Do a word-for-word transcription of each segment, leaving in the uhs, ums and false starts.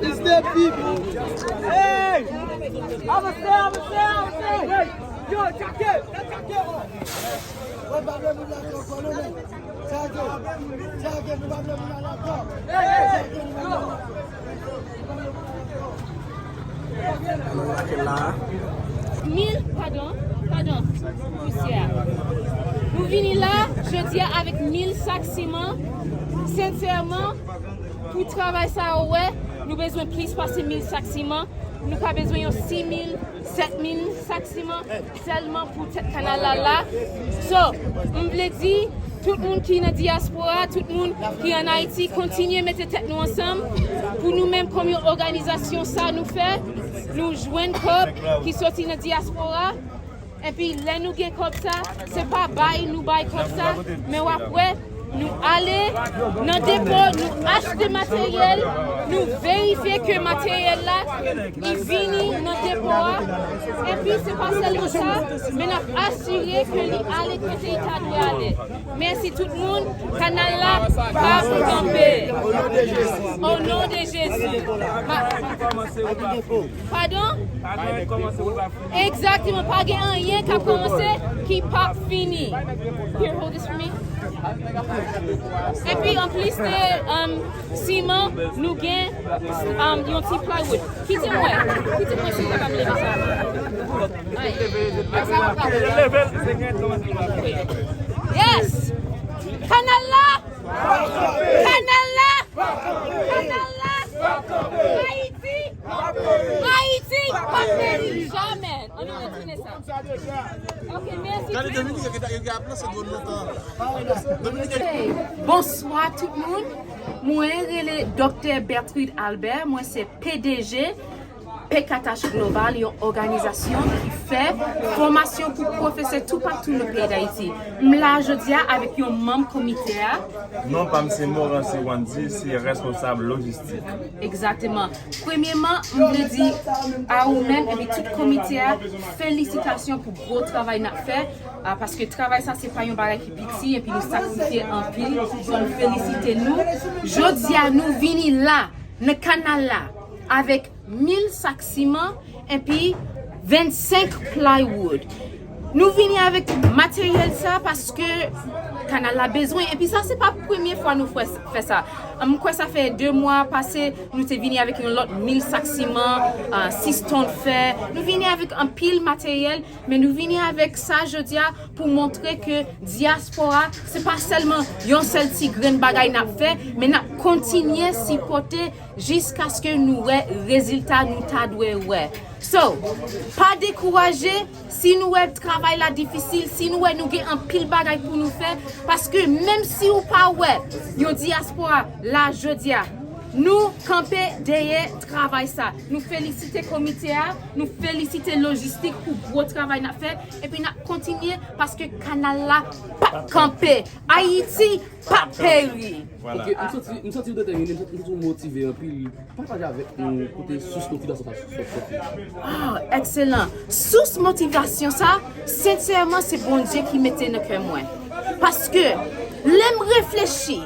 It's the people. Hey! Avanse, avanse, avanse! Yo, tchake, tchake! Mwen pa vle moun la ankò, kolonèl. Tchake, tchake, nou pa vle moun la ankò. Hey, hey, yo! Mil, padon, padon, pousyè. Nou vini la jodi a avèk mil sak siman. Sensèman, pou travay sa yo wè, nou bezwen plis pase mil sak siman. Nou ka bezwen yon sis mil, sèt mil sak siman sèlman pou tèt kanal la la. So, m vle di, tout moun ki nan dyaspora, tout moun ki ann Ayiti, kontinye mete tèt nou ansanm pou nou menm kòm yon òganizasyon sa nou fè, nou jwenn kòb ki soti nan dyaspora. Epi lè nou gen kòb sa, se pa bay nou bay kòb sa, men w ap wè, nou ale nan depo, nou achte materyèl, nou verifye ke materyèl la, li vini nan depo a. Epi se pa sèlman sa, men n ap asire ke li ale kote li ta dwe ale. Mèsi tout moun, kanal la p ap kanpe. O non de Jezi. Padon? Egzakteman, pa gen anyen k ap kòmanse ki p ap fini. Here, hold this for me. Epi anplis de um, siman, nou gen um, yon ti plywood. Kite m wè, kite m wè si m kapab leve sa. Yes! Kanal la! Kanal la! Kanal la! Ayiti! Ayiti p ap peri jamè! Ann nou retounen sa. Ok, mèsi. Gade Dominik yo gen ap lanse dwòn lontan. Dominik. Bonswa tout moun. Mwen rele Doktè Bertrude Albert, mwen se P D G P K T H Global, yon òganizasyon ki fè fòmasyon pou pwofesè toupatou nan peyi Dayiti. M la jodi a avèk yon manm komite a. Non pa m se Morancy Wandy, se responsab lojistik. Egzakteman. Premyeman, m vle di a ou menm epi tout komite a, felisitasyon pou gwo travay n ap fè. Ah, paske travay sa se pa yon bagay ki piti epi nou sakrifye anpil. So nou felisite nou. Jodi a nou vini la nan kanal la avèk mil sak siman epi vennsenk plywood. Nou vini avèk materyèl sa paske kanal la bezwen. Epi sa se pa premye fwa nou fè, fè sa. M kwè sa fè de mwa pase nou te vini avèk yon lòt mil sak siman, ah, sis tòn fè. Nou vini avèk anpil materyèl, men nou vini avèk sa jodi a pou montre ke dyaspora se pa sèlman yon sèl ti grenn bagay n ap fè, men n ap kontinye sipòte jiskaske nou wè rezilta nou ta dwe wè. So, pa dekouraje si nou wè travay la difisil, si nou wè nou gen anpil bagay pou nou fè, paske menm si ou pa wè yon dyaspora la jodi a, nou kanpe dèyè travay sa. Nou felisite komite a, nou felisite lojistik pou gwo travay n ap fè, epi n ap kontinye paske kanal la p ap kanpe. Ayiti p ap peri. Ok, m santi, m santi w detèmine, m santi w motive anpil. Pataje avèk nou kote sous motivasyon sa sot soti. Ah, ekselan. Sous motivasyon sa, sensèman, se Bondye ki mete nan kè mwen. Paske, lè m reflechi,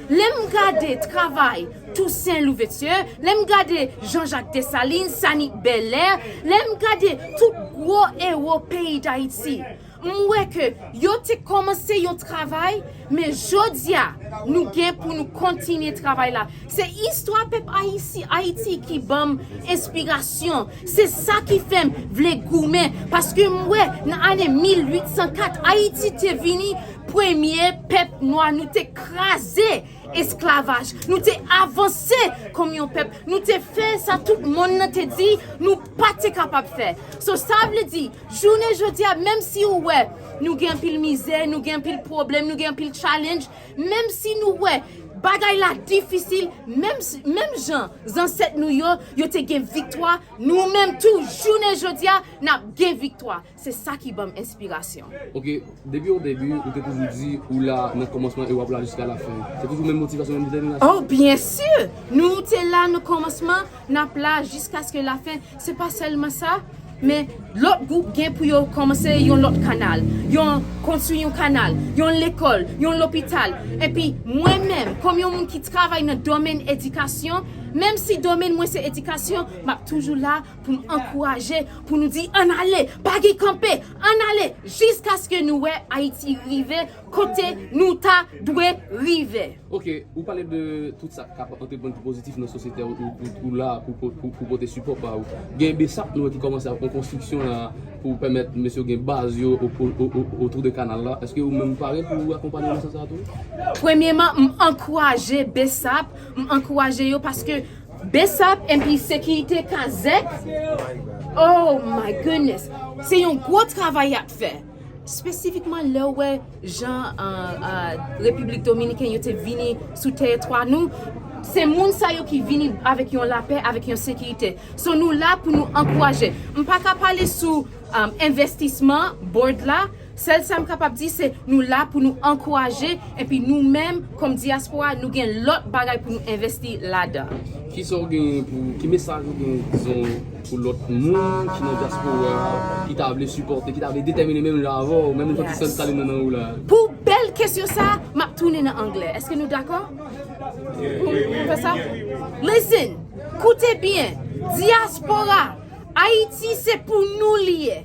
lè m gade travay Toussaint Louverture, lè m gade Jean-Jacques Dessalines, Sanik Belair, lè m gade tout gwo ewo peyi Dayiti, m wè ke yo te kòmanse yon travay, men jodi a, nou gen pou nou kontinye travay la. Se istwa pèp Ayisi, Ayiti ki ban m enspirasyon. Se sa ki fè m vle goumen, paske m wè nan ane mil uit san kat, Ayiti te vini premye pèp nwa, nou te kraze esklavaj, nou te avanse kòm yon pèp, nou te fè sa tout monn nan te di nou pa te kapab fè. So, sa vle di, jounen jodi a, menm si ou wè nou gen anpil mizè, nou gen anpil pwoblèm, nou gen anpil challenge, menm si nou wè bagay la difisil, menm, menm jan zansèt nou yo, yo te gen viktwa, nou menm tou, jounen jodi a, n ap gen viktwa. Se sa ki ban m enspirasyon. Ok, depi o debi, ou te toujou di ou la nan kòmansman e w ap la jiska lafen. Se toujou menm motivasyon, menm detèminasyon? Oh, byen si! Nou te la nan kòmansman, n ap la jiskaske lafen. Se pa sèlman sa, Men lòt gwoup gen pou yo kòmanse yon lòt kanal, yon konstwi yon kanal, yon lekòl, yon lopital. Epi mwen menm, kòm yon moun ki travay nan domèn edikasyon, menm si domèn mwen se edikasyon, m ap toujou la pou m ankouraje, pou nou di, ann ale, pa gen kanpe, ann ale, jiskaske nou wè Ayiti rive kote nou ta dwe rive. Ok, ou pale de tout sa k ap antreprann pou pozitif nan sosyete a, ou, ou, ou la pou, pou, pou, pou pote sipò ba ou. Gen BSAP nou wè ki kòmanse ap fè yon konstriksyon la pou pèmèt mesye yo gen baz yo o- o- o- o- otou de kanal la. Èske ou menm pare pou akonpanye nan sans sa tou? Premyeman, m ankouraje BSAP, m ankouraje yo paske BSAP epi sekirite kazèk, oh my goodness, se yon gwo travay y ap fè. Espesifikman lè w wè jan uh, uh, Repiblik Dominiken yo te vini sou teritwa nou, se moun sa yo ki vini avèk yon lapè, avèk yon sekirite. So nou la pou nou ankouraje. M pa ka pale sou um, envestisman board la. Sèl sa m kapab di se nou la pou nou ankouraje epi nou menm kòm dyaspora nou gen lòt bagay pou nou envesti ladan. Kisa w gen pou, ki mesaj ou gen dizon pou lòt moun ki nan dyaspora ki ta vle sipòte, ki ta vle detèmine menm jan avè w, menm jan ti sèl Salim nan nan ou la? Pou bèl kesyon sa, m ap tounen nan anglè. Èske nou dakò? Pou, pou fè sa? Listen, koute byen, dyaspora, Ayiti se pou nou li ye.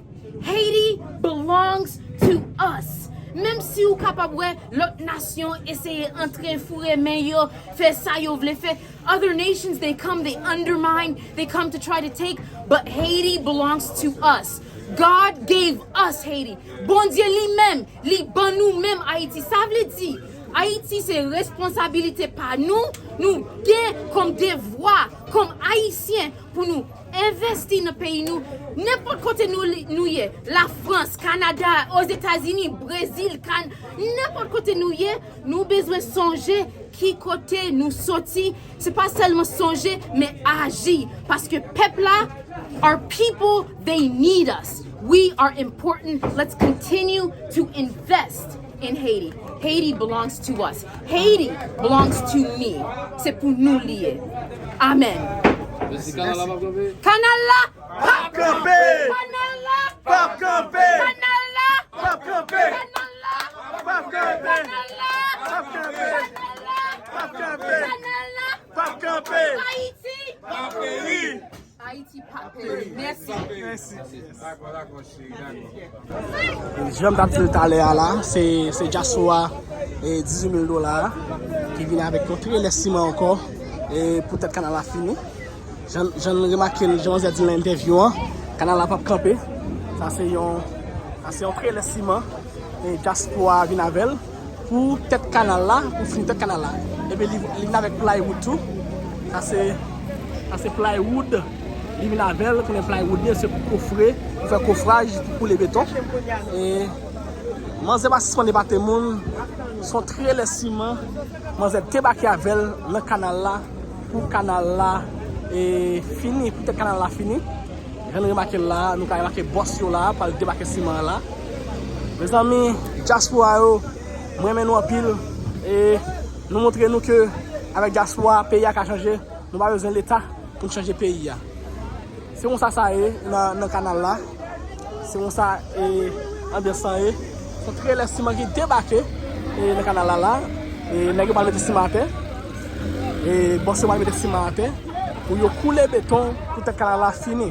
Haiti belongs to us. Menm si ou kapab wè lòt nasyon eseye antre foure men yo, fè sa yo vle fè. Other nations, they come, they undermine, they come to try to take, but Haiti belongs to us. God gave us Haiti. Bondye li menm, li ban nou menm Ayiti. Sa vle di, Ayiti se responsabilite pa nou, nou gen kòm devwa, kòm Ayisyen, pou nou envesti nan peyi nou. Nenpòt kote nou, nou ye, Lafrans, Kanada, Ozetazini, Brezil, kan, nenpòt kote nou ye, nou bezwen sonje ki kote nou soti. Se pa sèlman sonje, men aji. Paske pèp la, our people, they need us. We are important. Let's continue to invest in Haiti. Haiti belongs to us. Haiti belongs to me. Se pou nou li ye. Amen. Mèsi, kanal la p ap kanpe. Kanal la p ap kanpe. Kanal la p ap kanpe. Kanal la p ap kanpe. Kanal la p ap kanpe. Kanal la p ap kanpe. Kanal la p ap kanpe. Ayiti p ap peri. Ayiti p ap peri. Mèsi. Mèsi. Jan m t ap di l talè a la, se, se dyaspora e dizuit mil dola a ki vini avèk yon trelè siman ankò e pou tèt kanal la fini. Jan, jan n remake l, jan manzè di l nan entèvyou an, kanal la p ap kanpe. Sa se yon, sa se yon trelè siman e dyaspora a vin avè l pou tèt kanal la, pou fini tèt kanal la. Epi li, li vin avèk plywood tou. Sa se, sa se plywood. Li vin avè l, konnen plywood li se pou kofre, pou fè kofraj, pou koule beton. E manzè pa sispann epate moun, se yon trelè siman, manzè debake avè l nan kanal la, pou kanal la e fini, pou tèt kanal la fini. Jan n remake l la, nou ka remake bòs yo la, pral debake siman an la. Mezanmi, dyaspora yo, mwen renmen nou anpil. E nou montre nou ke avèk dyaspora, peyi a ka chanje. Nou pa bezwen Leta pou n chanje peyi a. Se konsa sa ye nan, nan kanal la. Se konsa e, anbyans lan ye. Se yon trelè siman ki debake e, nan kanal la la. E nèg yo pral mete siman atè. E bòs yo pral mete siman atè pou yo koule beton pou tèt kanal la fini.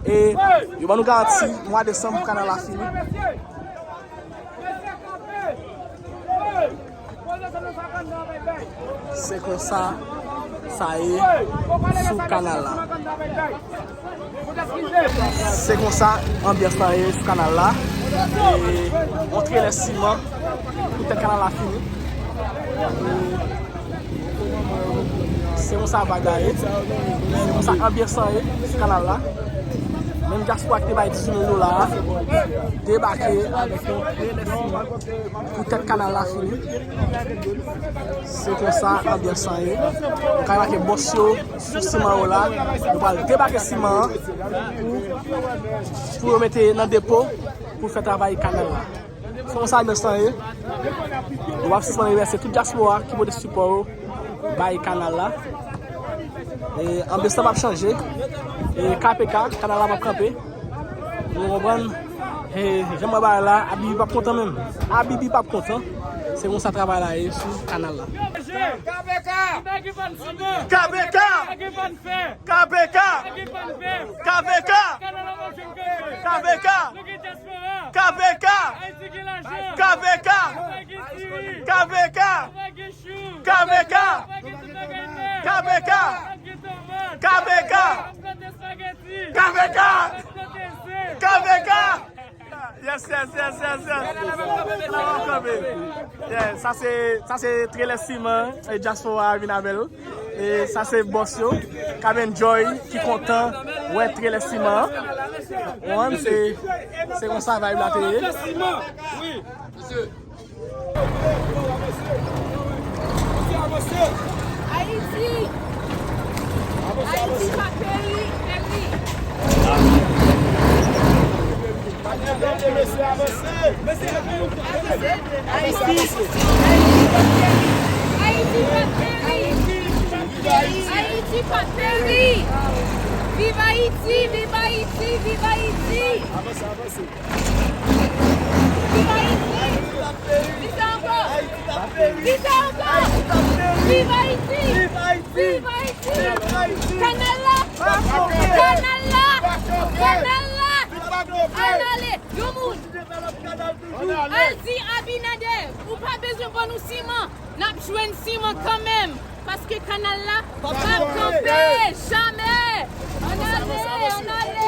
E yo ban nou garanti mwa desanm pou kanal la fini. Se konsa sa ye sou kanal la. Se konsa anbyans la ye sou kanal la. E yon trelè siman pou tèt kanal la fini. Se konsa bagay ye. Se konsa anbyans la ye sou kanal la. Menm dyaspora ki te bay dizuit mil dola a debake avèk yon trelè siman pou tèt kanal la fini. Se konsa anbyans lan ye. Nou ka remake bòs yo sou siman yo la. Yo pral debake siman an pou, pou yo mete nan depo pou fè travay kanal la. Se konsa anbyans lan ye. Nou p ap sispann remèsye tout dyaspora ki pote sipò yo bay kanal la. E anbyans lan p ap chanje. E K P K, kanal la p ap kanpe. Ou konprann? He, jan mwen bay la, Abibi p ap kontan menm. Abibi p ap kontan. Se konsa travay la ye sou kanal la. K V K! K V K! K V K! K V K! K V K! K V K! K V K! K V K! K V K! K V K! K V K! K V K! K V K! K V K! K V K! Yes, yes, yes, yes, yes. Yeah, sa se, sa se trelè siman e dyaspora a vin avè l. E sa se bòs yo k ap enjoy, ki kontan wè trelè siman an. Ou konprann? Se, se konsa vibe la te ye. Ayiti! Ayiti pa peri, peri! Ayiti! Ayiti pa peri! Ayiti pa peri! Viv Ayiti! Viv Ayiti! Viv Ayiti! Viv Ayiti! Di sa ankò! Di sa ankò! Viv Ayiti! Viv Ayiti! Kanal la! Kanal la! Kanal la! Ann ale! Yon moun! Al di Abinader, ou pa bezwen ban nou siman! N ap jwenn siman kanmenm! Paske kanal la p ap kanpe! Jamè! Ann ale! Ann ale!